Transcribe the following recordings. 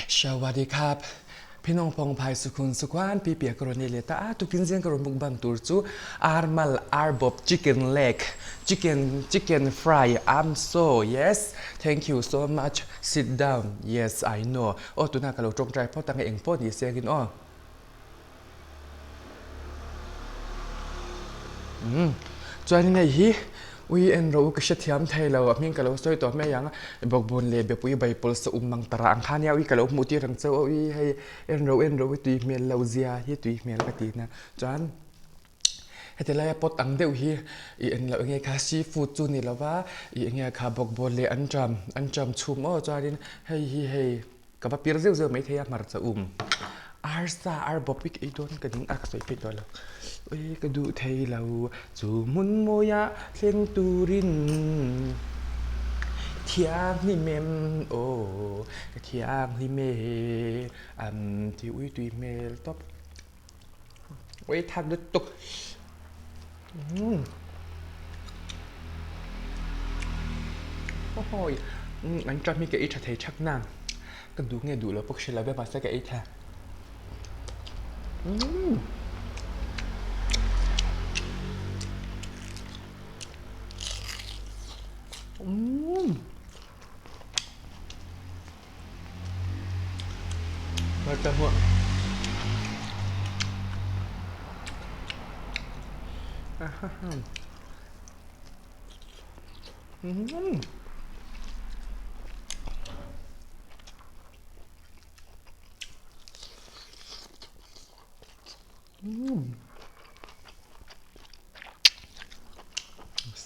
Sawadee khap. Phinong Phong Phai Sukhun Sukwan Pi Pia ka rawn nei leh ta a, tukin zing ka rawn mukbang tur chu Armal Arbawp Chicken Leg Chicken Chicken Fry I'm so yes Thank you so much Sit down Yes I know Aw tunah ka lo tawngtai phawt ang e eng pawh ni se angin aw. Umm chuanin hei hi ui en rawh u ka hrethiam thei lo a hming ka lo sawi tawh mai ang bawkbawn leh bepui baipawl sa um ang tara ang kha nia ui ka lo hmuh tir ang chauh a ui hei en rawh en rawh u tui hmel lo zia hi tui hmel ka ti na chuan heti laia pot ang deuh hi i en loh enge kha seafood chu ni lova i enge kha bawkbawn leh anṭam anṭam chhum aw chuanin hei hi hei. Ka va pir zeuh zeuh maithei a hmarcha um. Arsa ar bawp hi ka ei dawn ka ning a ka sawi peih tawh lo. Ui ka duh thei lo chu hmun mawia thleng turin thianghlim em aw ka thianghlim e an ti ui tui hmel tawp. Ui thak lutuk. Hawi an ṭam hi ka ei ṭha thei ṭhak na ka duh nge duh lo pawh ka hre lo ve mahse ka ei thei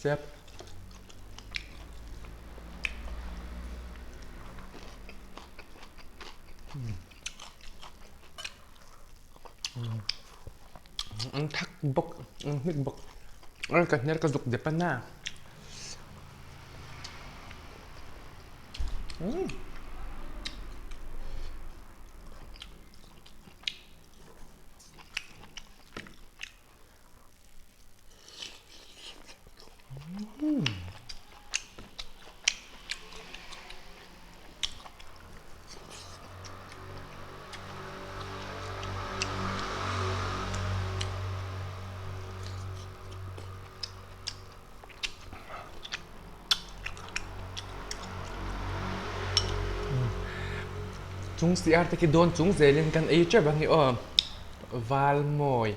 Sep. An thak bawk, an hnik bawk. Ka hner ka zuk dep a na. Chung si ar te khi dawn chung zelin kan ei teuh ang i aw Valmawi.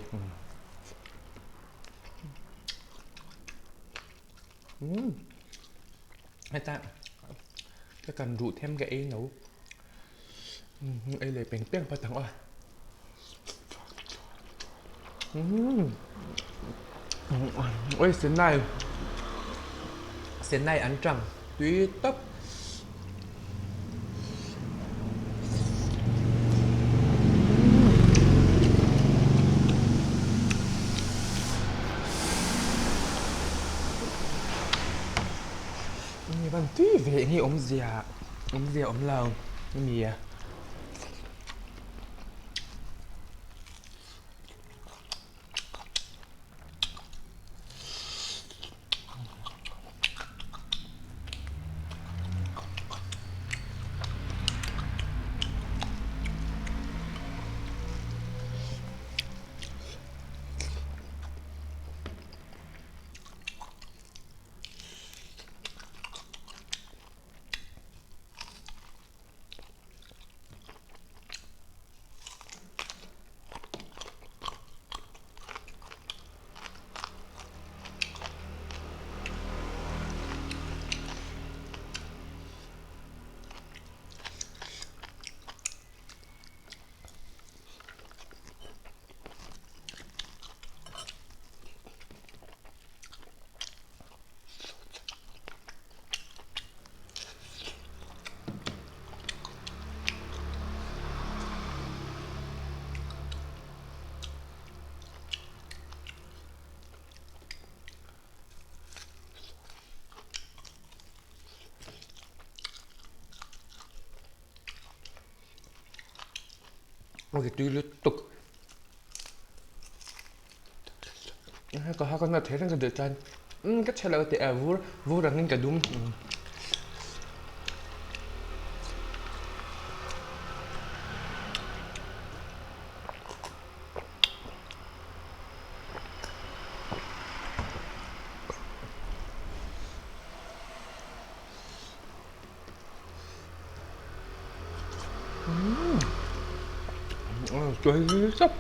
Heta ka kan ruh them ka ei no ei leh peng peng phawt ang aw. Oi senai senai an tang tui tawp. Van tui ve eng hi awmzia awmzia awm lo a ni a. Ok tui lutuk. Ka ha ka na thei reng ka duh chuan ka chhe lo teh a vur vur angin ka dum. Tui tawp.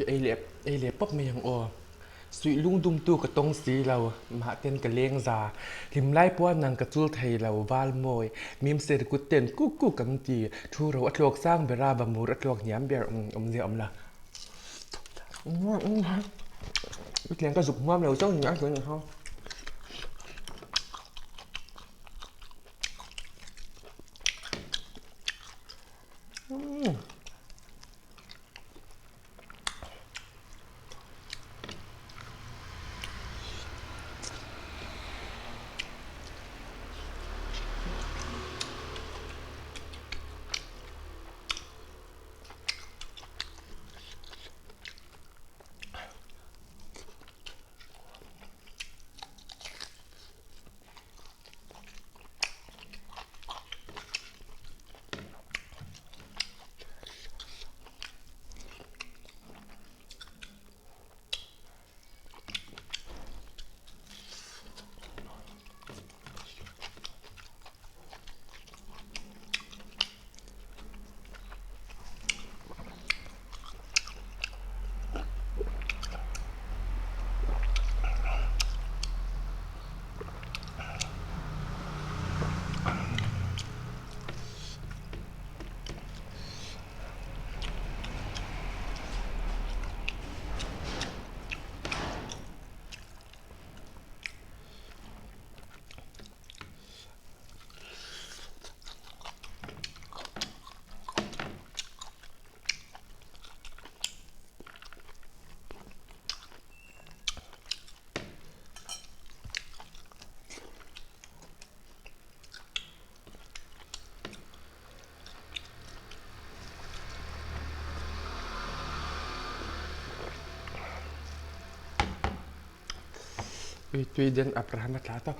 Ei leh ei leh pawp mai ang aw. Suih lungdumtu ka tawng si lo, mahten ka leng za. Hlimlai puan nang ka chul thei lo, val mawi. Mim ser kut ten kuk kuk an ti. Thu ro a tluak sang ber a, vamur a tluak hniam ber awmzia a awm la. Hetiang ka zuk hmuam lo chauh ni a sawi ni kha. Tui den Abraham a tla tawp.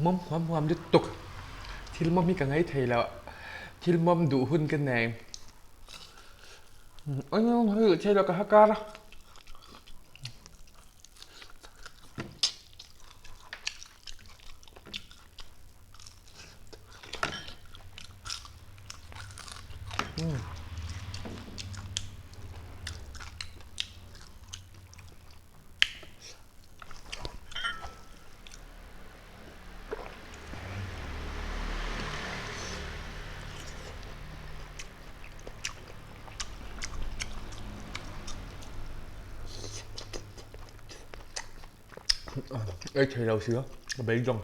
Mawm huam huam lutuk thil mawm hi ka ngai thei lo thil mawm duh hun ka nei thei lo ka ha kar a. Ei thei lo sia ka beidawng.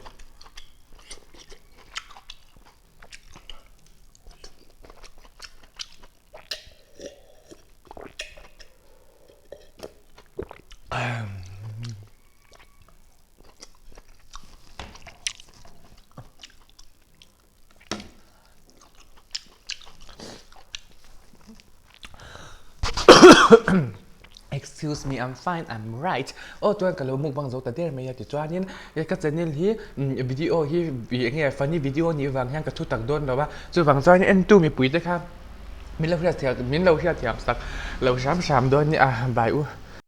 Excuse me, I'm fine, I'm right. Aw chuan ka lo mukbang zo ta der mai a tichuanin ka channel hi video hi eng nge funny video anih vang hian ka thu tak dawn lo a, chuvang chuan entu mipui te kha min lo hriat thiam min lo hriat thiam sak lo hram hram dawn nia bye u.